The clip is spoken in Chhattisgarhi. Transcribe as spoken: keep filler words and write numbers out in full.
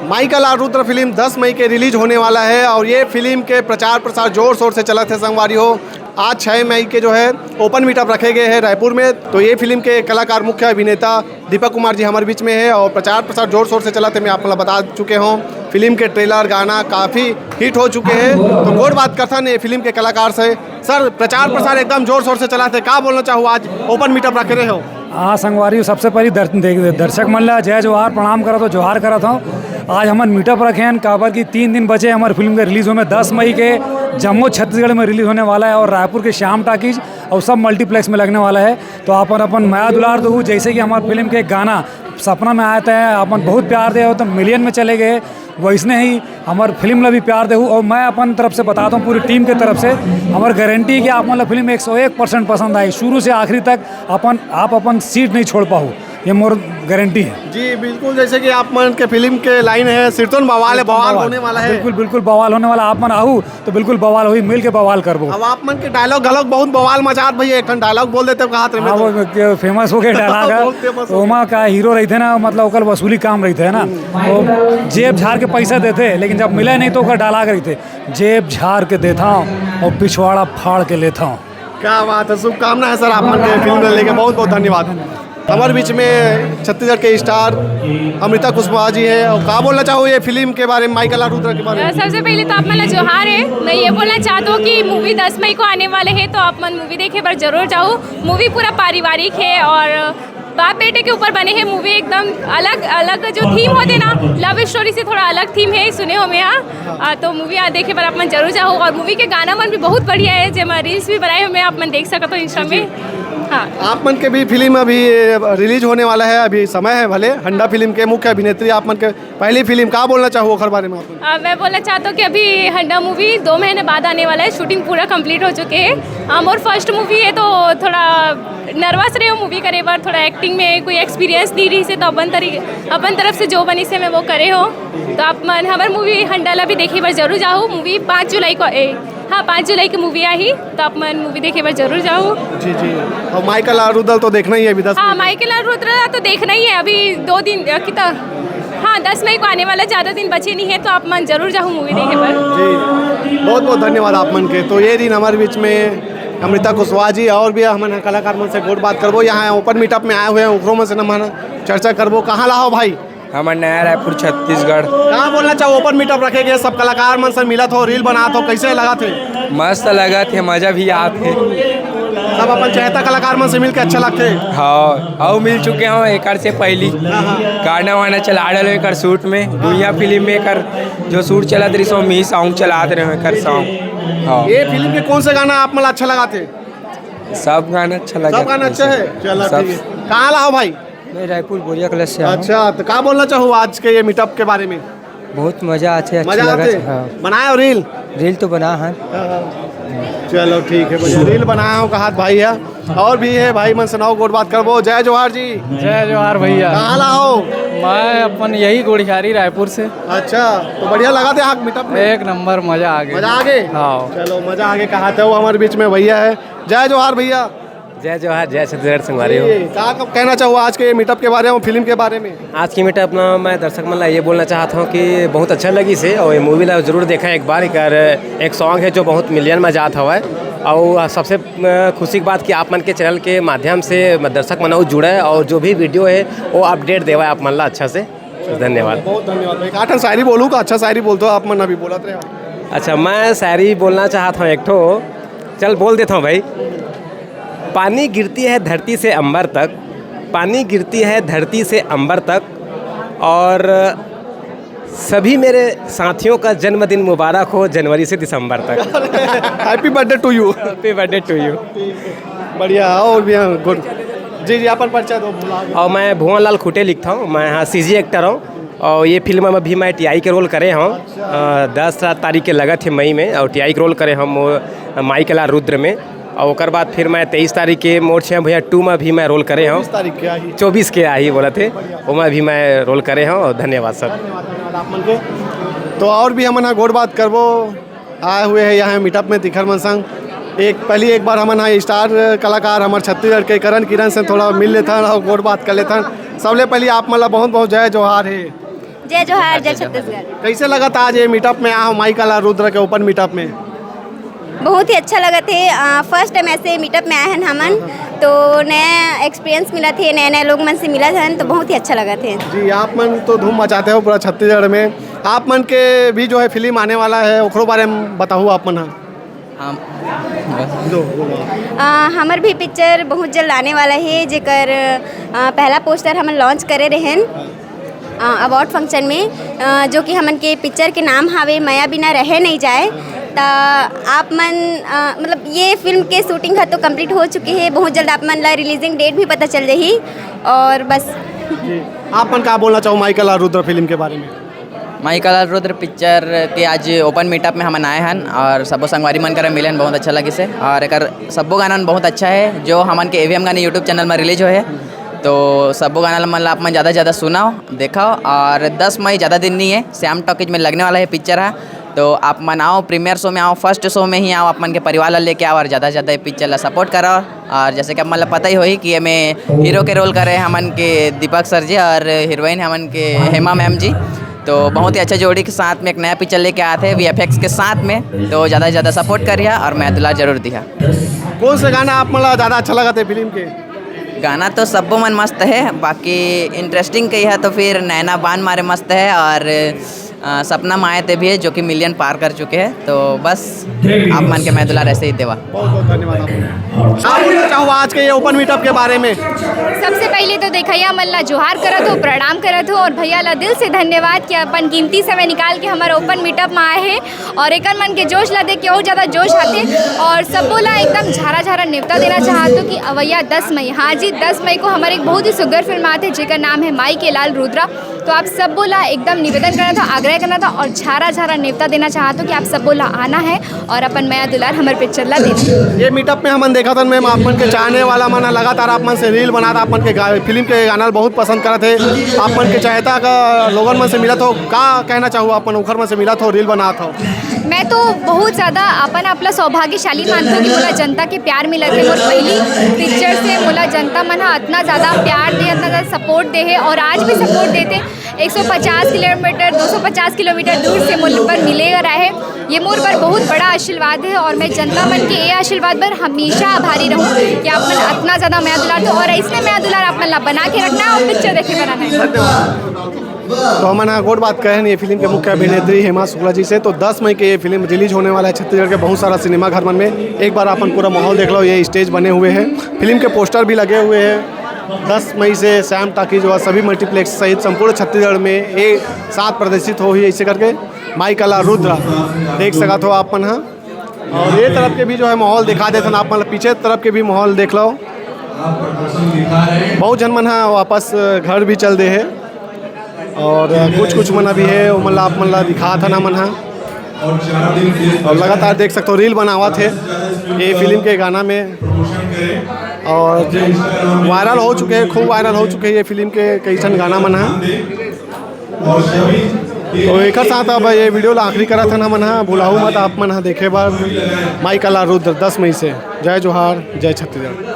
माई का लाल रुद्र फिल्म दस मई के रिलीज होने वाला है और ये फिल्म के प्रचार प्रसार जोर शोर से चलत हे संगवारी हो। आज छः मई के जो है ओपन मीटअप रखे गए हैं रायपुर में, तो ये फिल्म के कलाकार मुख्य अभिनेता दीपक कुमार जी हमारे बीच में है और प्रचार प्रसार जोर शोर से चलत हे। मैं आप लोग बता चुके हूँ, फिल्म के ट्रेलर गाना काफ़ी हिट हो चुके हैं। तो गोठ बात करथन ये फिल्म के कलाकार से। सर, प्रचार प्रसार एकदम जोर शोर से चलत हे, का बोलना चाहू आज ओपन मीटअप रखे रहे हो? हाँ संगवारी, सबसे पहली दर-, दे-, दर्शक मन ला जय जोहार, प्रणाम करत हो, जोहार करत हो। आज हमन मीटअप रखे हैं, काबर कि तीन दिन बचे हमारे फिल्म के रिलीज होने में। दस मई के जम्मो छत्तीसगढ़ में रिलीज होने वाला है और रायपुर के श्याम टाकीज और सब मल्टीप्लेक्स में लगने वाला है। तो अपन अपन मया दुलार दो, जैसे कि हमारे फिल्म के गाना सपना में आए थे, अपन बहुत प्यार दे हो तो मिलियन में चले गए, वैसने ही हमारे फिल्म ला भी प्यार देहू। और मैं अपन तरफ से बताता हूँ, पूरी टीम के तरफ से हमारी गारंटी है कि आप मन ला फिल्म एक सौ एक परसेंट पसंद आई, शुरू से आखिरी तक अपन आप अपन सीट नहीं छोड़ पाहू, ये मोर गारंटी है। जी बिल्कुल, जैसे कि आप मन के फिल्म के लाइन है, सिरतोन बवाल है, बवाल बवाल। होने वाला है। बिल्कुल बिल्कुल बवाल होने वाला, आप मन आहू तो बिल्कुल बवाल होई, मिल के बवाल करबो। अब आप मन के डायलॉग घलोक बहुत बवाल मचात भैया, एक ठन डायलॉग बोल देते हो, कहा हाँ, वो फेमस हो गया डायलॉग है। बहुत फेमस हो गया। ओमा का हीरो रहते ना, मतलब ओकर वसूली काम रहते है ना, वो जेब झाड़ के पैसा देते, लेकिन जब मिले नहीं तो ओकर डायलॉग रहते, "जेब झाड़ के देता हूँ और पिछवाड़ा फाड़ के लेता हूँ।" क्या बात है, शुभकामना है सर आप मन के फिल्म को लेके, बहुत बहुत धन्यवाद। हमारे बीच में छत्तीसगढ़ के स्टार अमृता कुशवाहा जी है, और का बोलना चाहो ये फिल्म के बारे में, माई का लाल रुद्र के बारे में? सबसे पहले तो आप मन ला जोहार है। मैं ये बोलना चाहता हूँ कि मूवी दस मई को आने वाले हैं, तो आप मन मूवी देखे बर जरूर जाओ। मूवी पूरा पारिवारिक है और बाप बेटे के ऊपर बने हैं मूवी। एकदम अलग अलग जो थीम होते ना, लव स्टोरी से थोड़ा अलग थीम है, सुने हो मैं यहाँ। आ, तो मूवी आ देखे बर आप मन जरूर जाओ। और मूवी के गाना मन भी बहुत बढ़िया है, जेमा रील्स भी बनाए हुए आप मन देख सकते हो इंस्टा में। हाँ। आप मन के भी फिल्म अभी रिलीज होने वाला है, अभी समय है भले। हंडा फिल्म के मुख्य अभिनेत्री आप मन के पहली फिल्म, का बोलना चाहो ओखर बारे में आप? आ, मैं बोलना चाहता हूँ कि अभी हंडा मूवी दो महीने बाद आने वाला है, शूटिंग पूरा कंप्लीट हो चुके है। आ, मोर फर्स्ट मूवी है तो थोड़ा नर्वस रहे हो मूवी करे बर, थोड़ा एक्टिंग में कोई एक्सपीरियंस नहीं रही से, तो अपन तरी अपन तरफ से जो बनी से मैं वो करे हो। तो आप मन हमार मूवी हंडा ला भी देखे बर जरूर जाओ। मूवी पाँच जुलाई को ए, हाँ, पाँच जुलाई की मूवी आई, तो आप मन मूवी देखे बर जरूर जाओ। जी जी। और माई का लाल रुद्र तो देखना ही है अभी दस हाँ, मई। माई का लाल रुद्र तो देखना ही है अभी दो दिन अ, कितना हाँ, दस मई को आने वाला, ज़्यादा दिन बचे नहीं है, तो आप मन जरूर जाओ मूवी देखे बर। जी, बहुत बहुत धन्यवाद आप मन के। तो ये दिन हमारे बीच में अमृता कुशवाहा जी और भी हमन कलाकार मन से गोठ बात करबो। यहाँ ओपन मीटअप में आए हुए हैं, ओकरो मन से हमन चर्चा करबो। कहाँ ला हो भाई? हमर नया रायपुर, छत्तीसगढ़। कहाँ बोलना चाहो, ओपन मीटअप रखे गए, सब कलाकार मन से मिलत हो, रील बनात हो, कैसे लगा थे? मस्त लगा थे, मजा भी आत हे। सब अपन चहेता कलाकार मन से मिलके अच्छा लगथे। हाँ, अउ मिल चुके हो एकर से पहली। हाँ, हाँ। गाना वाना चला डालो एकर शूट में, दुनिया फिल्म में एकर जो शूट चलत रही सो मी सॉन्ग चलात रहे एकर सॉन्ग। हाँ। ये फिल्म के कौन से गाना आप मन ला अच्छा लगा थे? सब गाना अच्छा लगा सब गाना थे। अच्छा है? चलो सब। ठीक है। कहाँ ला हो भाई? मैं रायपुर बोरिया कलश से हूँ। अच्छा, तो का बोलना चाहो आज के ये मीटअप के बारे में? बहुत मजा आथे, अच्छा मजा लगा आथे? थे, हाँ। बनाए हो रील? रील तो बना है। हाँ, हाँ। चलो ठीक है, बढ़िया। रील बनाए हो कहात भाई है। और भी है भाई मन से नौ गोठ बात करबो। जय जोहार जी। जय जोहार भैया। कहाँ ला हो? मैं अपन यही गोड़िहारी रायपुर से। अच्छा, तो बढ़िया लगा थे हाथ मीटअप में? एक नंबर, मजा आ गया। मजा आ गए? हाँ। चलो, मजा आ गए कहात हो, हमारे बीच में भैया है। जय जोहार भैया। जय जोहार, जय छत्तीसगढ़ संगवारी हो। जी, का, का कहना चाहो आज के मीटअप के बारे में, फिल्म के बारे में? आज की मीटअप में मैं दर्शक मन ला ये बोलना चाहत हूँ कि बहुत अच्छा लगी से, और ये मूवी ला जरूर देखा एक बार। एकर एक सॉन्ग है जो बहुत मिलियन में जात हवा है, और सबसे अ, खुशी की बात कि आप मन के चैनल के माध्यम से दर्शक मन अउ जुड़े और जो भी वीडियो है वो अपडेट देवा है आप मन ला अच्छा से। धन्यवाद। बहुत धन्यवाद भाई। का ठन शायरी बोलूँ का? अच्छा शायरी बोलते हो आप मन अभी बोलत रहे हो। अच्छा, मैं शायरी बोलना चाहत हूँ एक ठो, चल बोल देता हूँ भाई। पानी गिरती है धरती से अंबर तक, पानी गिरती है धरती से अंबर तक, और सभी मेरे साथियों का जन्मदिन मुबारक हो जनवरी से दिसंबर तक। Happy birthday to you। Happy birthday to you। बढ़िया, और भी हाँ, गुड। जी जी, अपन परिचय दो, भुला गए। और मैं भुवन लाल खुटे लिखता हूँ, मैं हाँ सीजी एक्टर हूँ, और ये फिल्म में भी मैं टीआई के रोल करे हूँ। अ, दस तारीख के लगा थे मई में, और टीआई के रोल करे हम वो माई के लाल रुद्र में, और ओकर बाद फिर मैं तेईस तारीख के मोर छः भैया टू में भी मैं रोल करे हूँ। चौबीस तारीख के आही। चौबीस के आही बोला थे, ओमा भी मैं रोल करे हूँ। और धन्यवाद सर। धन्यवाद, धन्यवाद आप मन के। तो और भी हमन ह गोठ बात करबो, आए हुए हैं यहाँ मीटअप में तिखर मन संग। एक पहली एक बार हमन ह स्टार कलाकार हमर छत्तीसगढ़ के करण किरण से थोड़ा मिल लेथन और गोठ बात कर लेथन। सबले पहली आप मन ला बहुत बहुत जय जोहार है। जय जोहार, जय छत्तीसगढ़। कैसे लगत आज ये मीटअप में आए हो माई कला रुद्र के ओपन मीटअप में? बहुत ही अच्छा लगत हे। फर्स्ट टाइम ऐसे मीटअप में आए हैं हमन, तो नया एक्सपीरियंस मिलत हे, नए नए लोग मन से मिलत हन, तो बहुत ही अच्छा लगत हे। जी, आप मन तो धूम मचाते हो पूरा छत्तीसगढ़ में। आप मन के भी जो है फिल्म आने वाला है, ओकरो बारे में बताओ आप मन ह। हम जो, जो। अ, हमर भी पिक्चर बहुत जल्द आने वाला है, जेकर अ, पहला पोस्टर हमन लॉन्च करे रहेन अवार्ड फंक्शन में, अ, जो कि हमन के पिक्चर के नाम हावे मया बिना रहे नहीं जाए। त आप मन, अ, मतलब, ये फिल्म के शूटिंग ह तो कंप्लीट हो चुके हे, बहुत जल्द आप मन ला रिलीजिंग डेट भी पता चल जाही। और बस। जी, आप मन का बोलना चाहो माई कला रुद्र फिल्म के बारे में? माई कला रुद्र पिक्चर के आज ओपन मीटअप में हमन आए हन और सबो संगवारी मन करा मिले हन, बहुत अच्छा लगिस हे। और एकर सब्बो गाना मन बहुत अच्छा है, जो हमन के एवीएम गाने यूट्यूब चैनल में रिलीज होए हे। तो सब्बो गाना मन ला आप मन ज़्यादा से ज़्यादा सुनाओ, देखाओ। और दस मई, ज़्यादा दिन नहीं है, श्याम टॉकीज में लगने वाला है पिक्चर है। तो आप मन आओ, प्रीमियर शो में आओ, फर्स्ट शो में ही आओ, आप मन के परिवार ला लेके आओ और ज़्यादा से ज़्यादा ये पिक्चर ला सपोर्ट कराओ। और जैसे कि आप मन ला पता ही होही कि एमे हीरो के रोल करे हमन के दीपक सर जी और हीरोइन हमन के हेमा मैम जी। तो बहुत ही अच्छा जोड़ी के साथ में एक नया पिक्चर लेके आए थे वीएफएक्स के साथ में, तो ज़्यादा से ज़्यादा सपोर्ट करिहा और मया दुलार जरूर दिहा। कौन से गाना आप मन ला ज़्यादा अच्छा लगत हे फिल्म के? गाना तो सब्बो मन मस्त है, बाकी इंटरेस्टिंग कही है तो फिर नैना बान मारे मस्त है और अ, सपना माए ते भी है, जो कि मिलियन पार कर चुके हैं। तो बस आप मन के मया दुलार ऐसे ही देवा। बहुत बहुत धन्यवाद आपको। आप बोलना चाहो आज के ये ओपन मीटअप के बारे में? सबसे पहले तो देखइया मन ला जोहार करत हो, प्रणाम करत हो और भैया ला दिल से धन्यवाद कि अपन कीमती समय निकाल के हमारे ओपन मीटअप में आए हैं और एकन मन के जोश ला देख के और ज़्यादा जोश आते। और सबो ला एकदम झारा झारा नेवता देना चाहत हो कि अवैया दस मई, हाँ जी, दस मई को हमारे एक बहुत ही सुघर फिल्म आते, जेकर नाम है माई के लाल रुद्रा। तो आप सब्बो ला एकदम निवेदन करना था, आग्रह करना था और झारा झारा नेवता देना चाहत हो कि आप सब्बो ला आना है और अपन मया दुलार हमर पिक्चर ला देना। ये मीटअप में हमन देखत हन मैम, आप मन के चाहने वाला मन ह लगातार आप मन से रील बनात, आप मन के गा-, फिल्म के गाना ल बहुत पसंद करत हे। आप मन के चाहता का लोगन मन से मिलत हो, का कहना चाहो आप मन, ओखर मन से मिलत हो, रील बनात हो? मैं तो बहुत ज़्यादा अपन आप ला सौभाग्यशाली मानथों कि मोला जनता के प्यार मिलत हे। मोर पहली पिक्चर से मोला जनता मन ह इतना ज़्यादा प्यार दे, इतना ज़्यादा सपोर्ट दे हे और आज भी सपोर्ट देते। एक सौ पचास किलोमीटर, दो सौ पचास किलोमीटर दूर से मोर बर मिले बर आए हे। ये मोर बर बहुत बड़ा आशीर्वाद है और मैं जनता मन के ये आशीर्वाद बर हमेशा आभारी रहूँ कि आप मन इतना ज़्यादा मया दुलार दो और इसने मया दुलार आप मन ला बना के रखना है और पिक्चर देखे बर आना है। तो हमन ह गोठ बात कहे हन ये फिल्म के मुख्य अभिनेत्री हेमा शुक्ला जी से। तो दस मई के ये फिल्म रिलीज होने वाला है छत्तीसगढ़ के बहुत सारा सिनेमा घर मन में। एक बार अपन पूरा माहौल देख लो, ये स्टेज बने हुए हैं, फिल्म के पोस्टर भी लगे हुए हैं। दस मई से श्याम टॉकीज व सभी मल्टीप्लेक्स सहित संपूर्ण छत्तीसगढ़ में ये साथ प्रदर्शित होही, ऐसे करके माई कला रुद्र देख सकत हो आप मन ह। और ये तरफ के भी जो है माहौल दिखा देथन आप मन, पीछे तरफ के भी माहौल देख लो। बहुत झन मन ह वापस घर भी चल दे हे और कुछ कुछ मन अभी हे, ओमन ला आप मन ला दिखात हन हमन ह। और लगातार देख सकते हो रील बनावत हे ये फिल्म के गाना में और वायरल हो चुके हैं, खूब वायरल हो चुके हैं ये फिल्म के कई ठन गाना मन ह। तो एक साथ अब ये वीडियो ला आखिरी करत हन हमन ह। भुलाहू मत आप मन ह देखे बर माई कला रुद्र दस मई से। जय जोहार, जय छत्तीसगढ़।